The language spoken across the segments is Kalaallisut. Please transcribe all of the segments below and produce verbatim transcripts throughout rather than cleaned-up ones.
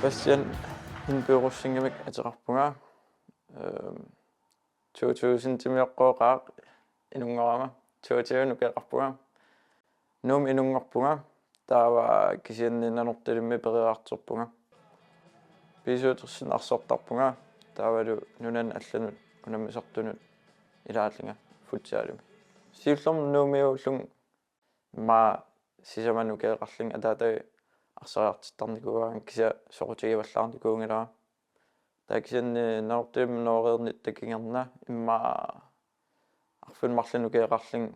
Bastian Hindbø Rosingimik ateqarpunga. Øhm, to tusindimioqqooqaaq inunngorama. Toogtyve ukioqarpunga. Nuummi inunngorpunga. Taava kisianni Nanortalimmi peroriartorpunga. Pisuutersinneq arsartarpunga. Taavalu nunanut allanut unammisartunut ilaallunga futsalimi. Siullermik Nuummiuullunga immaqa sisamat ukioqarlunga ataatavit arsariartittarnikuugaanga kisianni soqutigivallaarnikuunngilara. Taava kisianni Nanortalimmi nooreernitta kingorna immaqa arfineq-marlunnik ukioqarlunga,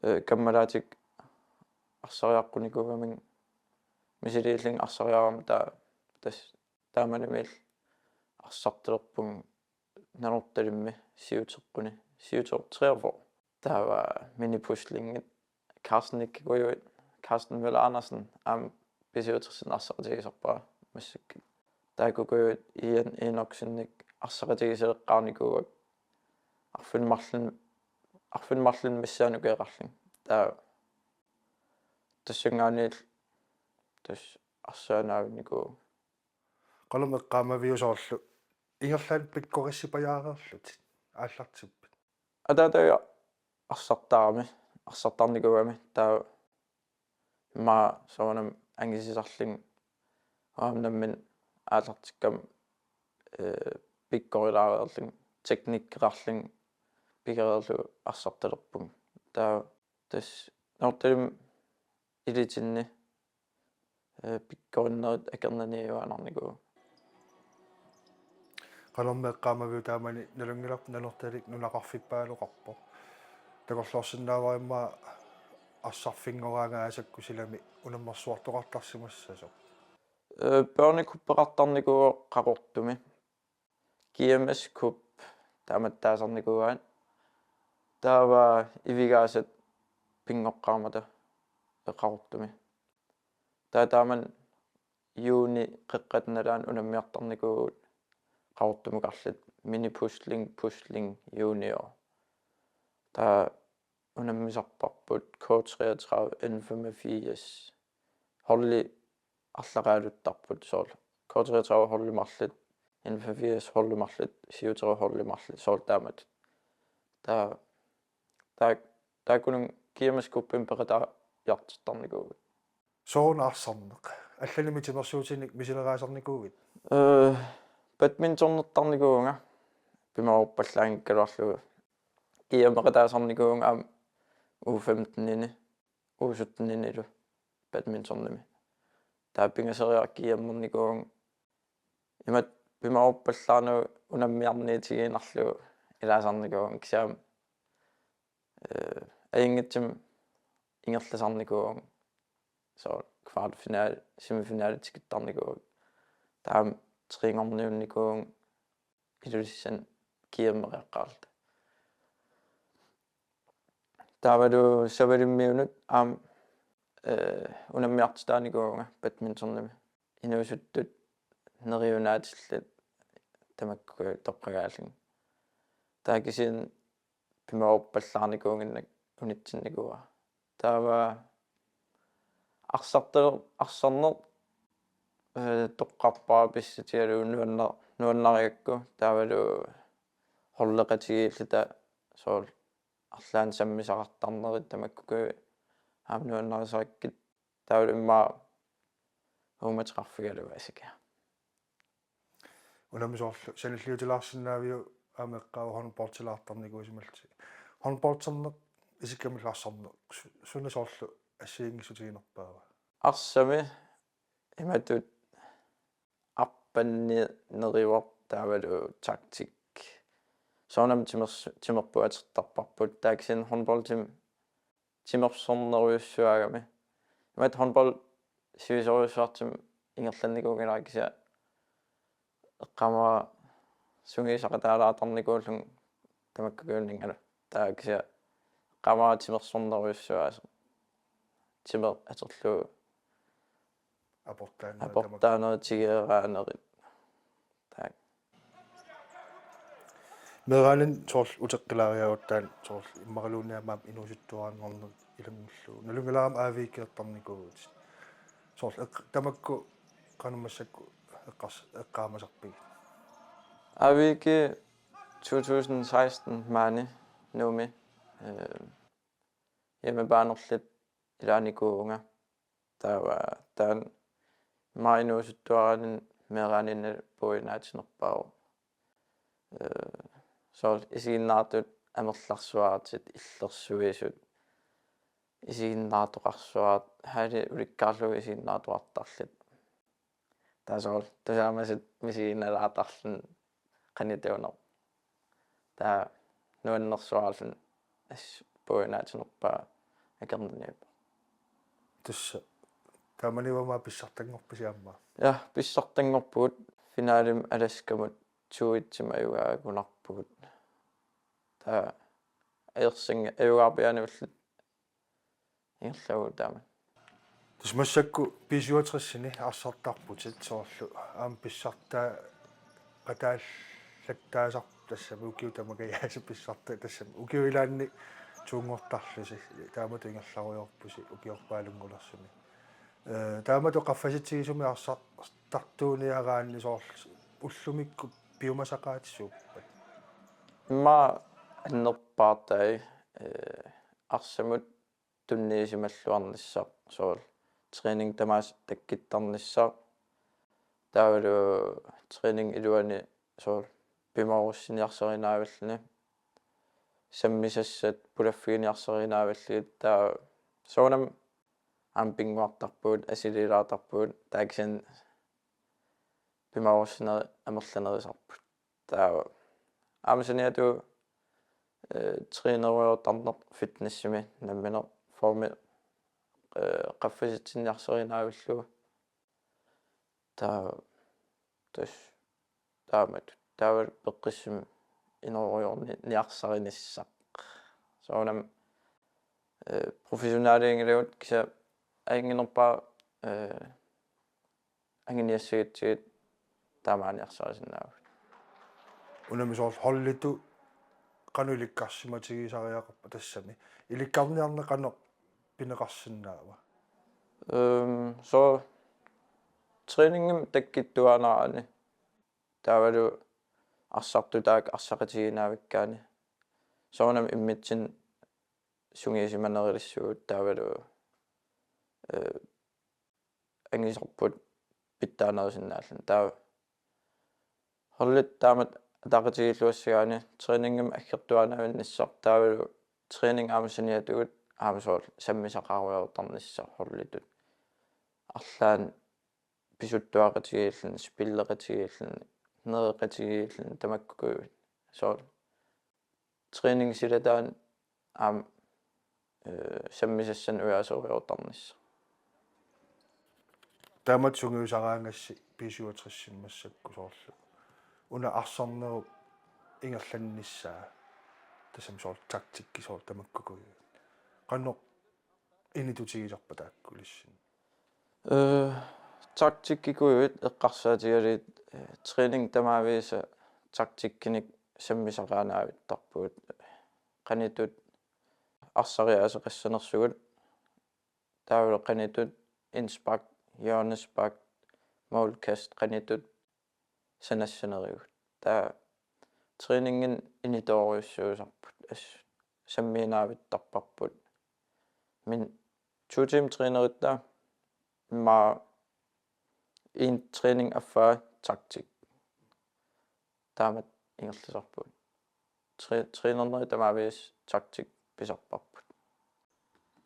eh, kammalaatikka arsariaqqunikuugamik misiliillunga arsariarama taa-, tas-, taamanilu arsartalerpunga Nanortalimmi siuteqquni, siuteqquni treogfyrre. Taava Mini Puslingit Carsten Ikkikujuit, Carsten Møller Andersen, aamma pisuutersinneq arsaqatigisarpara massakkut. Taakkuuguit Ian Enoksenip arsaqatigisaleqqaarnikuuakka arfineq-marlunnik, arfineq-marlunnik missaani ukioqarlunga. Taava tassanngaanniillu tassa arsaannavinnikuuvugut. Qanormi eqqaamaviuk soorlu ingerlaannaq pikkorissipajaareerlutit aallartippit? Ataatavit arsartarami, arsartarnikuugami taava immaqa soorunami angisisarlunga aamma nammineq aallartikkama, eh, pikkorilaareerlunga, teknikkeqarlunga pigereerlugu arsartalerpunga. Taava tassa Nanortalimmi ilitinni, eh, pikkorinnerit akornanniiuaannarnikuupput. Qanormi eqqaamaviuk taamani nalunngilarput Nanortalik nunaqarfippaaloqarpoq. Takorloorsinnaavara immaqa arsarfinngoraangat aasakkut silami unammersuartoqartarsimassasoq. Eh, børnekuppeqartarnikuuvoq Qaqortumi. G M S Cup taamattaasarnikuuaat. Taava Ivigaasat pinngoqqaarmata Qaqortumi. Taava taamani juuni qeqqata nalaani unammiartarnikuuvugut Qaqortumukarluta Mini Pusling, Pusling Junior. Taava unammisarparput K treogtredive, N femogfirs. Holdi arlaqaaluttarput soorlu. K treogtredive holdi marluk, N femogfirs holdi marluk, syvogtredive holdi marluk soorlu taamatut. Taava, taava, taakkununnga G M S Cupimi peqataajartortarnikuuvugut. Sooruna arsarneq? Allanimmi timersuutinik misileraasarnikuuit? Eh, badmintonertarnikuuvunga. Pimaorpallaanngikkaluarlugu. G M-eqataasarnikuuvunga aamma U femten-ini, U sytten-inilu badmintonimi. Taava pingasoriarlunga G M-ernikuuvunga. Imatut pimaorpallaarnagu unammiarniutigiinnarlugu ilaasarnikuuvunga kisianni, eh, ajunngitsumik ingerlasarnikuuvunga. Soorlu kvartfinale, semifinale tikittarnikuuvunga. Taava trekingorniunnikuuvunga Ilulissani G M-eriaqqaarluta. Taavalu Savalimmiunut aamma, eh, unammiartitaanikuuvunga badmintonimi. Inuusuttut neriunaatillit tamakku toqqagaallunga. Taava kisianni pimaorpallaarnikuunnginnakku unitsinnikuuara. Taava arsarta-, arsarneq, eh, toqqarpara pissutigalugu nuanna-, nuannarigakku taavalu holdeqatigiilluta soorlu arlaannik sammisaqartarnerit tamakkuuguit aamma nuannarisarakkit taavalu immaqa uummateqarfigalugu asakiaq. Unammi soorlu sanilliutilaarsinnaaviuk aamma eqqaavara håndboldilaartarnikuusimallutit? Håndbolderneq isikkamillu arsarneq su-, suna soorlu assigiinngissutiginerpaava? Arsami imatut arpanneq neriuvoq taavalu taktik. Soorunami timers-, timerput atortarparput taava kisianni håndboldimi timersornerujussuugami. Imatut håndbold sivisoorujussuartumik ingerlannikuunngilara kisianni eqqaamavara sungiusaqataalaartarnikuullunga tamakkuuguuninngalu. Taava kisianni eqqaamavara timersornerujussuusoq. Timeq atorlugu aportaanerit, aportaanerit, tigeeraanerit. Taak. Meeraanermi soorlu uteqqilaariarutta soorlu immaqaluunniit aamma inuusuttuaranngorneq ilanngullugu. Nalunngilarmi A V G-ertarnikuuvutit. Soorlu eq-, tamakku qanoq massakkut eqqars-, eqqaamasarpigit? A V G to tusind seksten maani Nuummi, øh, hjemmebaanerlit ilaanikuuvunga. Taava taanna inuusuttuaraanni meeraaninngalu puiunaatinerpaavoq. Øh, soorlu isiginnaartut amerlarsuartut, illersuisut, isiginnaartoqarsuartut, halli ulikkaarlugu isiginnaartoqartarlutik. Taava soorlu tusaamasut misiginalaartarluni qanituuneq. Taava nuannersuarluni assut puiunaatinerpaaq akornanniippoq. Tassa taamaniuama pissartanngorpisi aamma? Ja, pissartanngorpugut, finalimi Alaskamut to et-imut ajugaagunarpugut. Taava ajorsanngi-, ajugaarpiaaniullutik ingerlavugut taama. Tassa massakkut B syvogtres-imi arsartarputit soorlu aamma pissartaa qataallattaasarpoq tassami ukiut tamakku aasiit pissartaa tassami ukiup ilaanni tuunngortarlusi taamatut ingerlarujoorpusi ukiorpaalunngulersuni. Øh, taamatut qaffasitsigisumik arsartartuuniaraanni soorlu ullumikkut piumasaqaatit suuppat? Immaqa annerpaartai, øh, arsamut tunniusimalluarnissaq soorlu træning tamaasa takkuttarnissaq. Taavalu træning iluani soorlu pimoorussiniarsarinaavilluni. Sammisassat pulaffiginiarsarinaavillugit, taava soorunami aamma pinnguartarpugut, assiliilaartarpugut, taava kisianni pimoorussinerit amerlanerusarput. Taava aamma saniatigut, øh, trænerujoortarneq fitnessimi nammineq formi, øh, qaffasitsinniarsarinaavilluni. Taava tassa taamatut. Taava peqqissumik inooriorniarsarinissaq. Soorunami, øh, professionaliunngilagut kisianni ajunnginnerpaaq, øh, anguniassagutsigit taamaaniarsarisinnaavugut. Unami soorlu holditut qanoq ilikkarsimatigisariaqarpa tassami? Ilikkarniarneq qanoq pineqarsinnaava? Øhm, soorlu træningimik takkuttuaannaraanni. Taavalu arsartut taakku arsaqatigiinnavikkaanni. Soorunami immitsinnut sungiusimanerulissuugut taavalu, øh, angusarput pitsaanerusinnaalluni. Taava holdit taamatut ataqatigiilluassagaanni træningimik aggertuaannavissaq taavalu træning aamma saniatigut aamma soorlu sammisaqarujoortarnissaq holditut. Arlaannik pisuttuaqatigiilluni, spilleqatigiilluni, nereqatigiilluni tamakkuuguit. Soorlu træning silataanni aamma, øh, sammisassanik ujaaserujoortarnissaq. Taamatut sungiusaraangassi B syvogtres-imi massakkut soorlu una arsarnerup ingerlannissaa, tassami soorlu taktikki soorlu tamakkuuguit. Qanoq initutigisarpa taakku ilissinnut? Øh, taktikkikuuguit eqqarsaatigalugit, øh, træning tamaavisa taktikkinik sammisaqaannavittarpugut. Qanitut arsariaaseqassanersugut, taavalu qanitut indspark, hjørnespark, målkast, qanitut sanassanerigut. Taava træningikkut initoorujussuusarput, assut sammiinnavittarparput. Min to timer træneritta immaqa en træning affaa taktik. Taamatut ingerlasarpugut. Træ-, trænerinneri tamaavisa taktik pisarparput.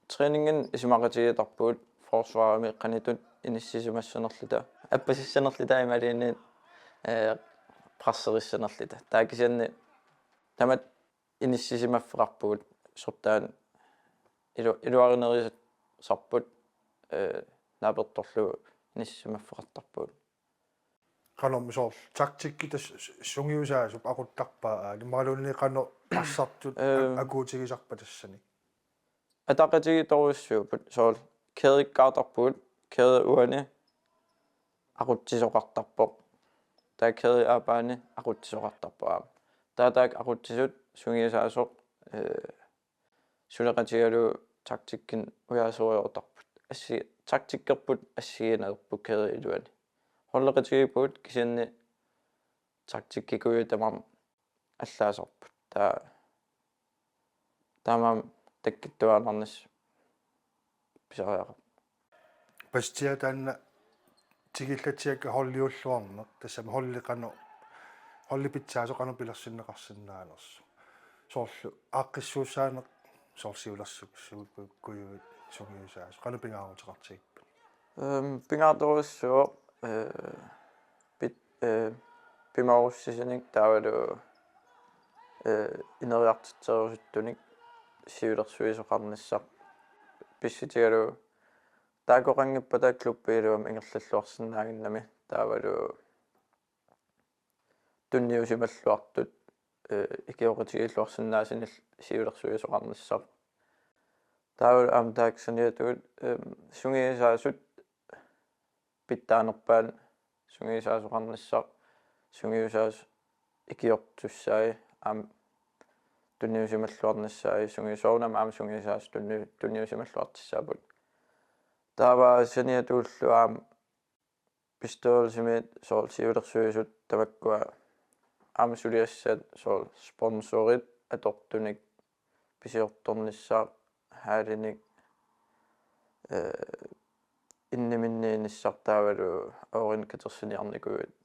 Træningikkut isumaqatigiittarpugut forsvarimi qanitut inissisimassanerluta, appasissanerluta imaluunniit, øh, presserissanerluta. Taava kisianni taamatut inissisimaffeqarpugut, soorlu taanna ilu-, iluarinerusarput, øh, naapertorlugu inissisimaffeqartarpugut. Qanormi soorlu taktikki tassa s-, sungiusaasup aquttarpaa aali, imaluunniit qanoq arsartut a-, Øhm. akuutigisarpa tassani? Ataqatigiittorujussuupput, soorlu kædekkaartarpugut, kæde uani aqutsisoqartarpoq. Taava kæde aappaani aqutsisoqartarpoq aamma. Taava taakku aqutsisut sungiusaasoq, øh, suleqatigalugu taktikkinik ujaaserujoortarput. Assi-, taktikkerput assigiinnerput kæde iluani. Holdeqatigiippugut kisianni taktikkikujuit tamarmik allaasarput. Taa tamarmik takkuttuaannarnissaq pisariaqarpoq. Pastia taanna tikillatsiakka holdiulluarneq, tassami holdi qanoq, holdi pitsaasoq qanoq pilersinneqarsinnaanersoq. Soorlu aaqqissuussaaneq, soorlu siulersuisukkujuit sungiusaasoq, qanoq pingaaruteqartigippit? Ehm, pingaartorujussuuvoq, eh, pit-, eh, pimoorussisoqartunik taavalu, eh, ineriartorterusuttunik siulersuisoqarnissaq, pissutigalugu taakkoqanngippata klubbiullumi ingerlalluarsinnaaginnami taavalu tunniusimalluartut, eh, ikioqatigiilluarsinnaasunillu siulersuisoqarnissaq. Taavalu aamma taakku saniatigut, ehm, sungiusaasut pitsaanerpaat sungiusaasoqarnissaq, sungiusaasut ikiortussai aamma tunniusimalluarnissai, sungiusoornam aamma sungiusaasut tunni-, tunniusimalluartussaapput. Taava saniatigut aamma bestyrelsimiit soorlu siulersuisut tamakkua aamma suliassat soorlu sponsorit atortunik pisiortornissaq, haalinik, eh, inniminniinissaq taavalu aorinik katersiniarnikuuit.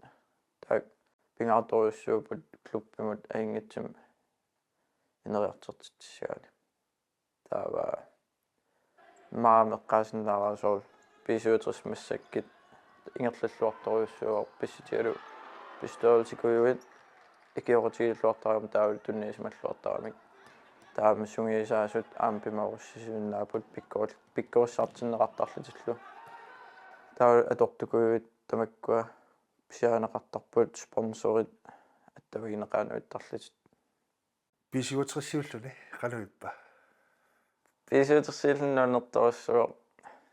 Taakku pingaartorujussuupput klubbimut ajunngitsumik ineriartortitsissagaanni. Taava maani eqqaasinnaavara soorlu B syvogtres massakkut ingerlalluartorujussuuvoq, pissutigalugu bestyrelsikujuit ikioqatigiilluartaramik taavalu tunniusimalluartaramik. Taava sungiusaasut aamma pimoorussisoqarsinnaapput pikkori-, pikkorissartinneqartarlutillu. Taava atortukujuit tamakkua pisiarineqartarput, sponsorit attavigineqaannavittarlutik. B syvogtresiulluni qanoq ippa? B syvogtresiulluni nuannertorujussuuvoq.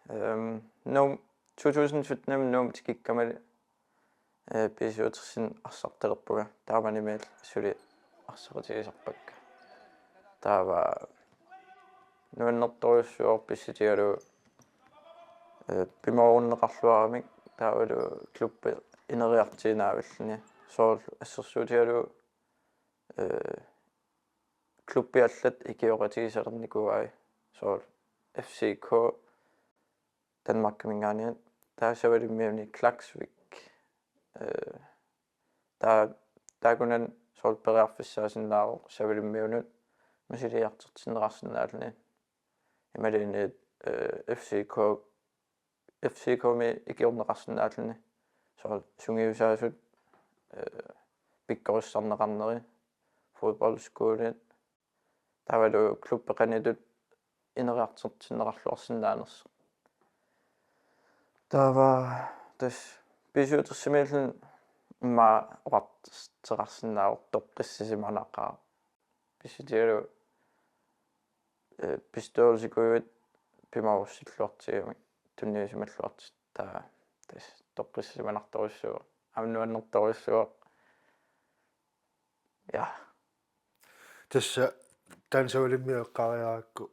Ehm, Nuum-, to tusind syttenimi Nuummut tikikkamali, eh, B syvogtresinik arsartalerpunga. Taamanimiilli suli arsaqatigisarpakka. Taava nuannertorujussuuvoq pissutigalugu, eh, pimoorunneqarluaramik taavalu klubbi ineriartuinnavilluni. Soorlu assersuutigalugu, eh, klubbit allat ikioqatigisalernikuuai, soorlu F C K Danmarkiminngaanniit, taava Savalimmiuni Klaksvík. Eh, taa-, taakkunani soorlu periarfissaasinnaavoq Savalimmiunut misiliiartortinneqarsinnaalluni. Imaluunniit, eh, F C K F C K-mi ikiorneqarsinnaalluni, soorlu sungiusaasut, eh, pikkorissarneqarneri, fodboldskolit, taavalu klubbi qanitut ineriartortinneqarluarsinnaanersoq. Taava tassa B syvogtresimiilluni immaqa oqartoqarsinnaavoq toqqissisimanaqaaq. Pissutigalugu, eh, bestyrelsikujuit pimoorussilluartigamik tunniusimalluartut, taava tassa toqqissisimanartorujussuuvoq, aamma nuannertorujussuuvoq. Ja. Tassa taanna Savalimmiut eqqaariarakku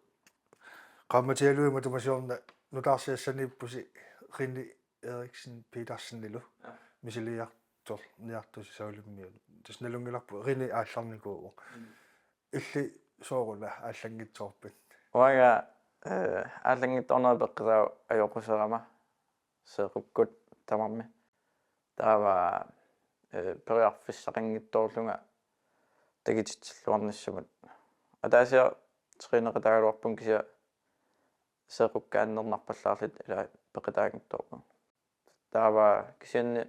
qaammatialuit matuma siorna nutaarsiassaniippusi Rene Eriksen Petersenilu. Ja. Misiliiartorniartusi Savalimmiuni. Tassa nalunngilarput Rene aallarnikuuvoq. Mm. Illit sooruna aallanngitsoorpit? Uanga, eh, aallanngitsoornera peqqisaavoq ajoquserama seequkkut tamarmi. Taava, eh, periarfissaqanngitsoorlunga takutitsilluarnissamut. Ataasiarlunga træneqataagaluarpunga kisianni seequkkaannernarpallaarluta ilaa peqataanngitsoorpunga. Taava kisianni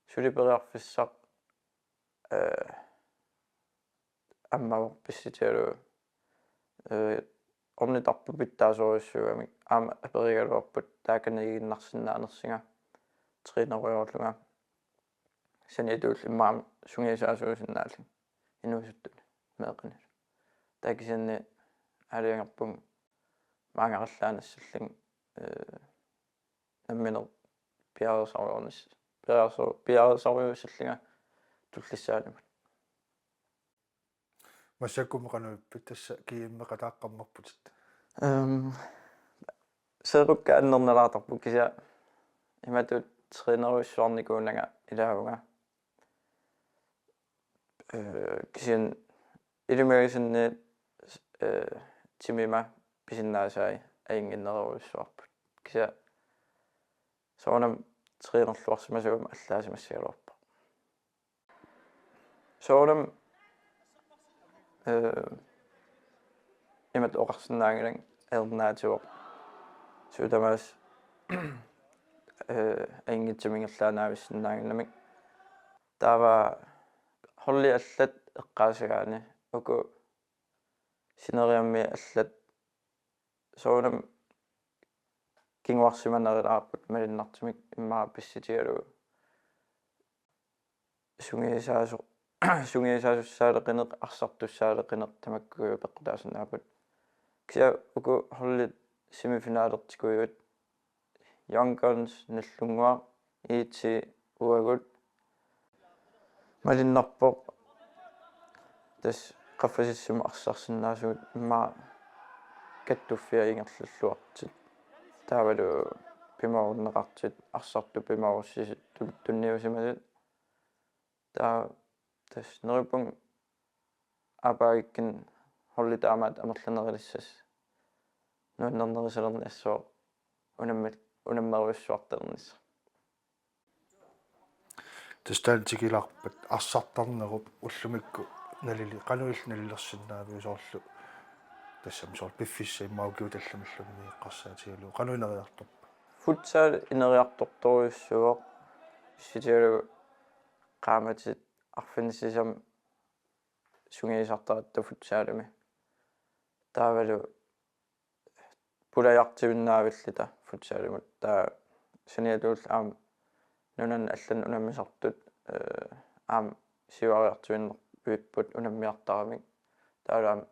suli periarfissaq, eh, ammavoq pissutigalugu, eh, ornitarput pitsaasorujussuugamik aamma aperigaluarput taakaniiginnarsinnaanersunga trænerujoorlunga. Saniatigut immaqa sungiusaasuusinnaallunga inuusuttuni meeqqanilu. Taava kisianni aalajangerpunga maanngaanniit allaanissallunga, eh, nammineq piareersarujoornis-, piareersaru-, piareersarujuussallunga tullissaanimut. Massakkummi qanoq ippit, tassa G M-eqataaqqammerputit? Ehm, seequkkaannernalaartarpoq kisianni imatut trænerujussuarnikuunanga ilaavunga. Kisianni ilimagisanni timima pisinnaasai ajunnginnerujussuarput. Kisianni soorunami trænerluarsimasuugami allaasimassagaluarpoq. Soorunami imatut oqarsinnaanngilanga ajornaativoq suut tamaasa ajunngitsumik ingerlaannaavissinnaannginnamik. Taava holdit allat eqqaasagaanni uku sineriammiit allat soorunami kinguarsimanerulaarput malunnartumik immaqa pissutigalugu sungiusaasu- sungiusaasussaaleqineq arsartussaaleqineq tamakku peqqutaasinnaapput. Kisianni uku holdit semifinalertikuupput Young Guns Nagdlunguaq, E T uagut. Malunnarpoq tassa qaffasissumik arsarsinnaasugut immaqa kattuffia ingerlalluartut. Taavalu pimoorunneqartut arsartut pimoorussisut tu- tunniusimasut. Taava tassa neriuppunga aappaagukkut holdi taamaat amerlanerulissasoq nuannernerusalernissasoq unammi- unammerujussuartalernissaa. Tassa taanna tikilaarpat arsartarnerup ullumikkut nalili- qanoq ililluta nalilersinnaaviuk soorlu tassami soorlu piffissaq immaqa ukiut tallimalluunniit eqqarsaatigalugu qanoq ineriartorpa? Futsal ineriartortorujussuuvoq pissutigalugu qaammatit arfineq-sisamat sungiusartaratta futsalimi. Taavalu pulajartuinnaavilluta futsalimut. Taava saniatigut aamma nunanut allanut unammisartut aamma siuariartuinnarpipput unammiartaramik. Taavalu aamma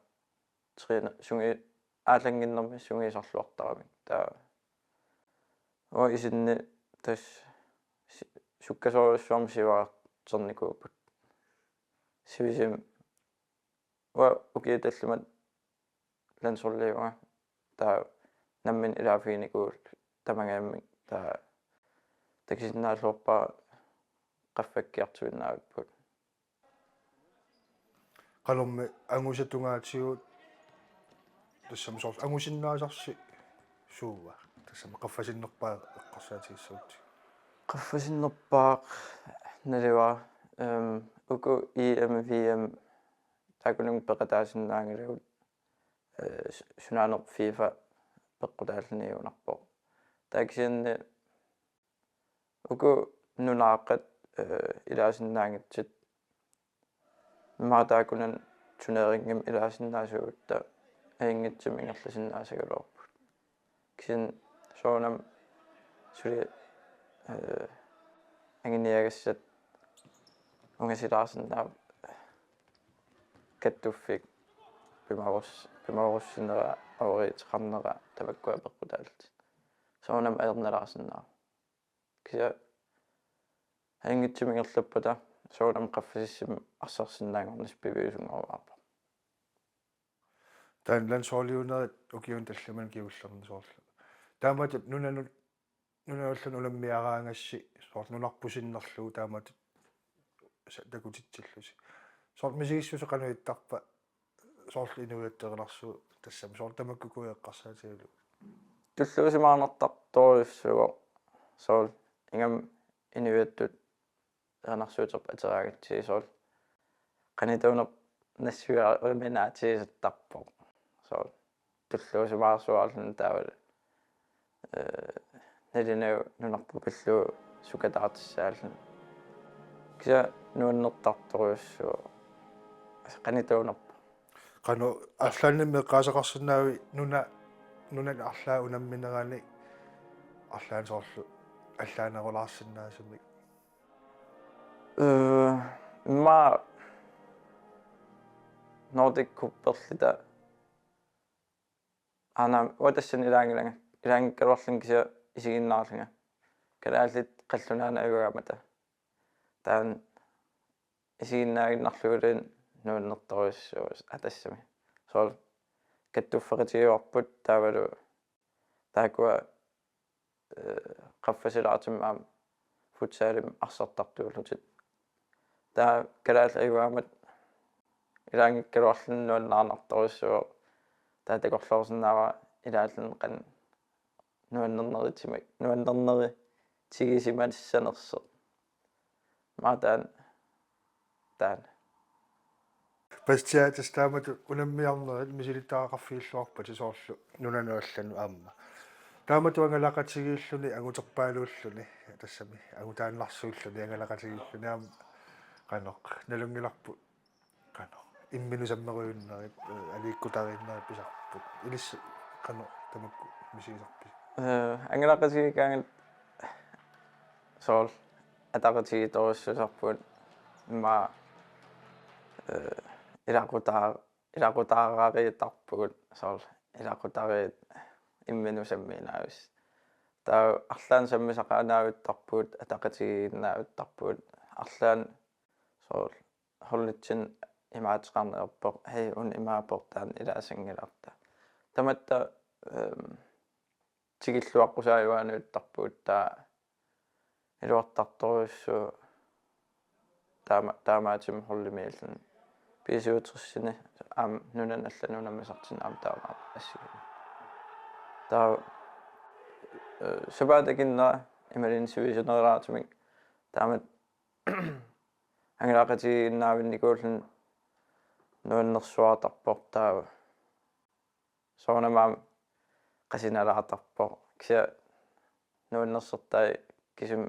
træne- sungi- aallannginnermi sungiusarluartaramik. Taava uanga isinni tassa si- sukkasoorujussuarmik siuariartornikuupput. Sivisimi uanga ukiut tallimat landsholdiuvunga. Taava nammineq ilaaffiginikuullunga tamangajammik taava takusinnaalluarpara qaffakkiartuinnaavipput. Qanormi angusatungaatigut tassami soorlu angusinnaasarsi suua? Tassami qaffasinnerpaaq eqqarsaatigissagutsigu. Qaffasinnerpaaq naluara, ehm, uku E M, V M taakkununnga peqataasinnaanngilagut, eh, su- sunaana FIFA peqqutaalluniigunarpoq. Taava kisianni uku nunaaqqat, eh, ilaasinnaanngitsut immaqa taakkunani turneringimi ilaasinnaasuugutta ajunngitsumik ingerlasinnaassagaluarput. Kisianni soorunami suli, eh, anguniagassat ungasilaarsinnaapput kattuffik pimoorus- pimoorussinerat, favoriiteqarnerat tamakkua peqqutaallutik. Soorunami ajornalaarsinnaavoq. Kisianni ajunngitsumik ingerlappata soorunami qaffasissumik arsarsinnaanngornissaq piviusunngorluarpoq. Taanna landsholdiunerit ukiuni tallimani kingullerni soorlu. Taamatut nunanut nunanullu unammiaraangassi soorlu nunarput sinnerlugu taamatut sa- takutitsillusi. Soorlu misigissuseq qanoq ittarpa soorlu inuiattut erinarsuupput tassami soorlu tamakkuupput eqqarsaatigalugit? Tulluusimaarnartartorujussuuvoq soorlu ingammik inuiattut erinarsuuterput ateraangatsigit soorlu qanittuunerput nassuiariminaatsigisuttarpoq. Soorlu tulluusimaarsuarluni taavalu, eh, nalunaagu nunarput pillugu sukataartussaalluni. Kisianni nuannertartorujussuuvoq. Qanittuunerput. Qanoq arlaannik eqqaasaqarsinnaavit nuna- nunani arlaat unamminerani arlaannik soorlu allaanerulaarsinnaasumik? Eh, immaqa Nordic Cuperluta aana uanga tassani ilaanngilanga, ilaanngikkaluarlunga kisianni isiginnaarlunga. Kalaallit qallunaanut ajugaammata. Taanna isiginnaaginnarluguluunniit nuannertorujussuuvoq tassami. Soorlu kattuffeqatigivarput taavalu taakkua, eh, qaffasilaartumik aamma futsalimi arsartartuullutik. Taava kalaallit ajugaammat ilaanngikkaluarluni nuannaarnartorujussuuvoq. Taava takorloorsinnaavara ilaalluni qanoq nuannerneritimak-, nuannernerutigisimassanersoq. Maani taanna, taanna. Paasisariaqarpoq taamatut unammiarnerit misilittagaqarfigilluarpata soorlu nunanut allanut aamma. Taamatut angalaqatigiilluni anguterpaaluulluni, tassami angutaannarsuulluni angalaqatigiilluni aamma qanoq nalunngilarput qanoq imminut sammerujunnerit, eh, aliikkutariinnerit pisarput. Ilissi qanoq tamakku misigisarpisi? Eh, angalaqatigiikkaangat soorlu ataqatigiittorujussuusarpugut immaqa, eh, ilaqutaa-, ilaqutaariittarpugut soorlu ilaqutariit imminut sammiinnaavissut. Taava arlaannik sammisaqaannavittarpugut, ataqatigiinnaavittarpugut, arlaannik soorlu holditsinni imaateqarneq ajorpoq, hej, una imaappoq taanna ilaasanngilarta. Tamatta, ehm, tikilluaqqusaajuaannavittarpugut, taava iluartartorujussuuvoq taama-, taamaattumik holdimiilluni B-syvogtresini aamma nunanut allanut unammisartunut aamma taamaammat assigiinngilaq. Taava, eh, sapaatip akunnera imaluunniit sivisuniilaartumik taamatut angalaqatigiinnaavinnikuulluni nuannersuartarpoq, taava soorunami aamma qasinalaartarpoq. Kisianni nuannersortai kisimi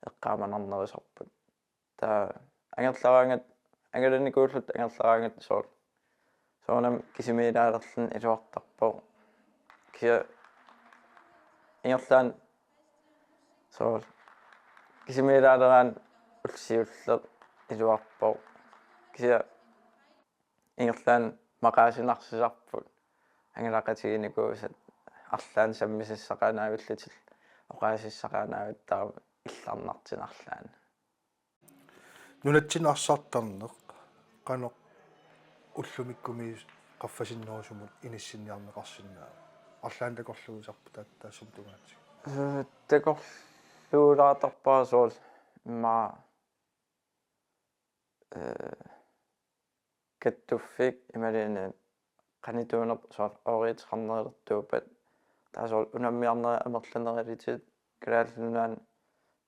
eqqaamanarnerusarput. Taava angerlaraangat, angalanikuulluta angerlaraangat soorlu, soorunami kisimiilaalerluni iluartarpoq. Kisianni ingerlaannaq soorlu kisimiilaaleraanni ullut siulleq iluarpoq. Kisianni ingerlaannaq maqaasinarsisarput angalaqatiginikuusat, arlaannik sammisassaqaannaavillutillu oqaasissaqaannaavittarput illarnartinarlaani. Nunatsinnut arsartarneq qanoq ullumikkumiit qaffasinnerusumut inissinniarneqarsinnaava? Arlaannik takorluuisarpa taava taassuma tungaatigut? Eh, takorluulaartarpara soorlu immaqa, eh, kattuffik imaluunniit qanittuunerput soorlu ooriitaqarnerulertuuppat. Taava soorlu unammiarnerit amerlanerulitit, Kalaallit Nunaanni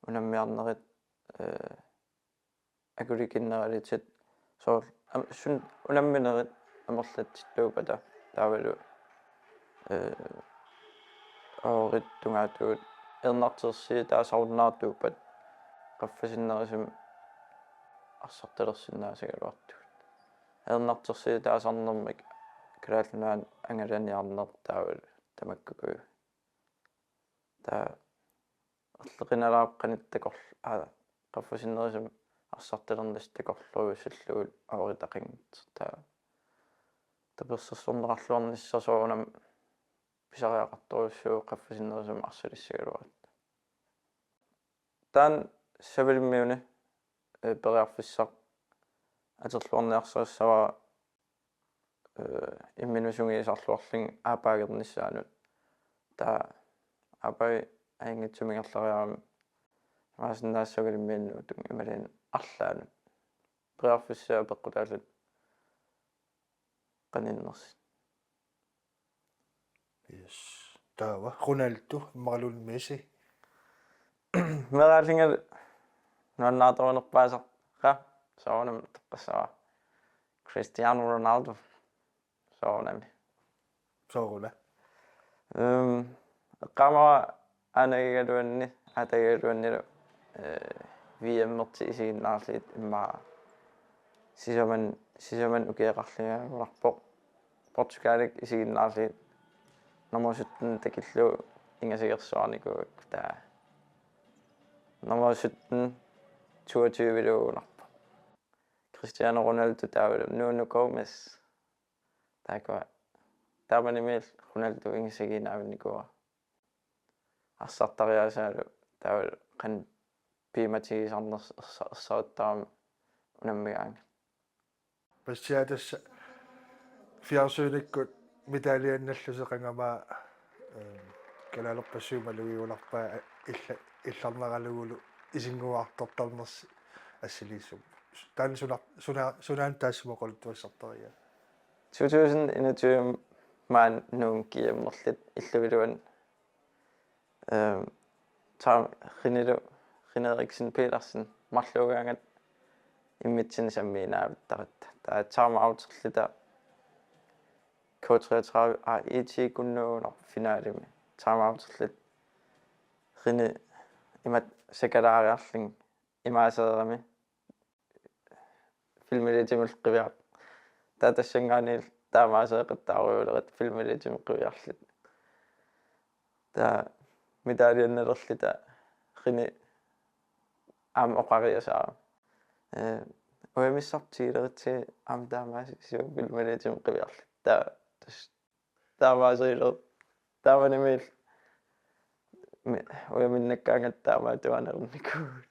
unammiarnerit, eh, akulikinnerulitit, soorlu am-, suut unamminerit amerlatsittuuppata taavalu, eh, oorit tungaatigut ajornartorsiutaasarunnaartuuppat qaffasinnerusumik arsartalersinnaasagaluartugut. Ajornartorsiutaasarnermik Kalaallit Nunaanni angalaniarneq taavalu tamakkuupput. Taava erliqinalaarpoq qanoq takorl-, aa, qaffasinnerusumik arsartalernissaa takorluuissallugu ooritaqanngitsoq. Taava tapersersorneqarluarnissaq soorunami pisariaqartorujussuuvoq qaffasinnerusumik arsalissagaluaratta. Taanna Savalimmiuni, eh, periarfissaq atorluarniarsarissavara, eh, imminut sungiusarluarlunga aappaagernissaanut. Taava aappaagu ajunngitsumik ingerlariarami imaassinnaavoq Savalimmiinnut utunga imaluunniit arlaannut. Periarfissaq peqqutaallugu qaninnersut. Yes. Taava Ronaldo immaqaluunniit Messi. Meeraallingalu nuannaartorunerpaasarpara soorunami toqqassavara Cristiano Ronaldo. Soorunami. Sooruna? Ehm, eqqaamavara aanagigaluanni, aatagigaluannilu, eh, V M-ertik isiginnaarlugit immaqa sisamanna, sisamanna ukioqarlungaarpoq. Portugalimik isiginnaarlugit nummer sytten takillugu ingasagersuarnikuugakku, taava nummer sytten toogtyve-lugunarpoq. Cristiano Ronaldo taavalu Nuno Gomes. Taakkua taamanimiillu Ronaldo ingasagiinnaavinnikuuara. Arsartariaasaalu taavalu qanoq piumatigisarnersoq ersa-, ersarittarami unammigaangat. Paasisariaqarpoq tassa fjernsynikkut medaljiinnallusi qangamaa, ehm, kalaalerpassuit malugigunarpai illa-, illarnaralugulu isinnguartortarnersi assiliissummat. Taanna suna suna sunaana taassuma oqaluttuassartarigaa? Two thousand enogtyve maani Nuummi GM-erluta illup iluani. Øhm, Tam Rinilu Rine Eriksen Petersen marluugaangat immitsinnut sammiinnaavittarluta. Taava time outerluta K treogtredive A E T-kunnuugunarpoq finalimi. Time outerluta Rine imatut sakalaariarlunga imaasereerami filmilitimik qiviar. Taava tassanngaanniilli taamaaseqattaarujuulerit filmilitimik qiviarluta. Taava medaljannalerluta Rine aamma oqariasaarami. Øh, ujamissarput tiileritsigit aamma taamaasissiuk filmilitimik qiviarluta. Taava tas taamaasiilerit. Taamanimiilli mi-, ujaminnakkaangatta taamaattuaannarnikuuvugut.